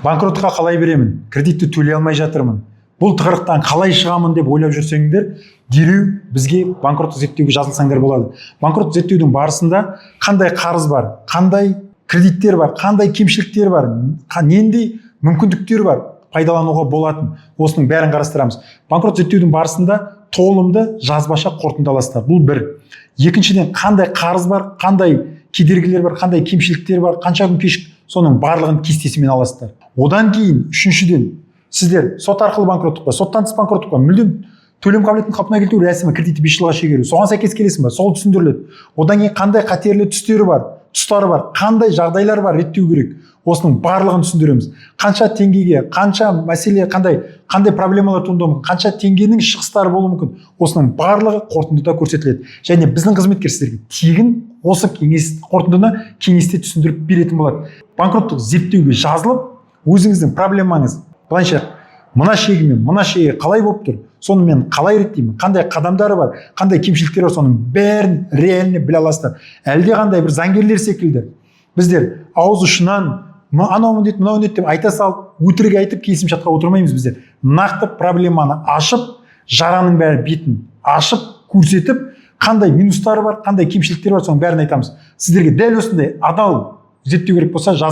Банкротқа қалай беремін, кредитті төлей алмай жатырмын, бұл тығырықтан қалай шығамын деп ойлап жүрсеңдер, дереу бізге банкроттық зерттеуге жазылсаңдар болады. Банкроттық зерттеудің барысында қандай қарыз бар, қандай кредиттер бар, қандай кемшіліктер бар, нендей мүмкіндіктер бар пайдалануға болатын, осының бәрін қарастырамыз. Банкрот зерттеудің барысында толымды жазбаша қорытынды аласыздар. Бұл бір. Екіншіден, қандай қарыз бар, қандай кедергілер бар, қандай кемшіліктер бар, қанша күн кешік, соның барлығын кестесімен аласыздар. Одан кейін, үшіншіден, сіздер сот арқылы банкроттық па, соттан тыс банкроттық па, мүлдем төлем қабілетін қалпына келтіру рәсімі, кредитті 5 жылға шегеру, соған сәйкес келесің ба, сол түсіндіріледі. Одан кейін қандай қатерлі түстері бар, тұстары бар, қандай жағдайлар бар, реттеу керек, осының барлығын түсіндіреміз. Қанша теңгеге, қанша мәселе, қандай қандай проблемалар туындауы мүмкін, қанша теңгенің шығыстары болуы мүмкін, осының барлығы қорытындыда көрсетіледі. Және біздің қызметкер сіздерге тегін осы кеңес, қорытындыны кеңесте түсіндіріп беретін болады. Банкроттық зерттеуге жазылып, өзіңіздің проблемаңыз былайша мына шегі мен мына шегі қалай болып тұр, соны мен қалай реттеймін, қандай қадамдары бар, қандай кемшіліктері бар, соның бәрін реально біле аласыздар. Әлде қандай бір заңгерлер секілді біздер ауыз ұшынан анау міндет, мынау міндет деп айта салып, өтірік айтып, келісімшартқа отырмаймыз. Біздер нақты проблеманы ашып, жараның бәрі бетін ашып көрсетіп, қандай минустары бар, қандай кемшіліктері бар, соның бәрін айтамыз. Сіздерге дәл осындай адал зерттеу керек болса, жаз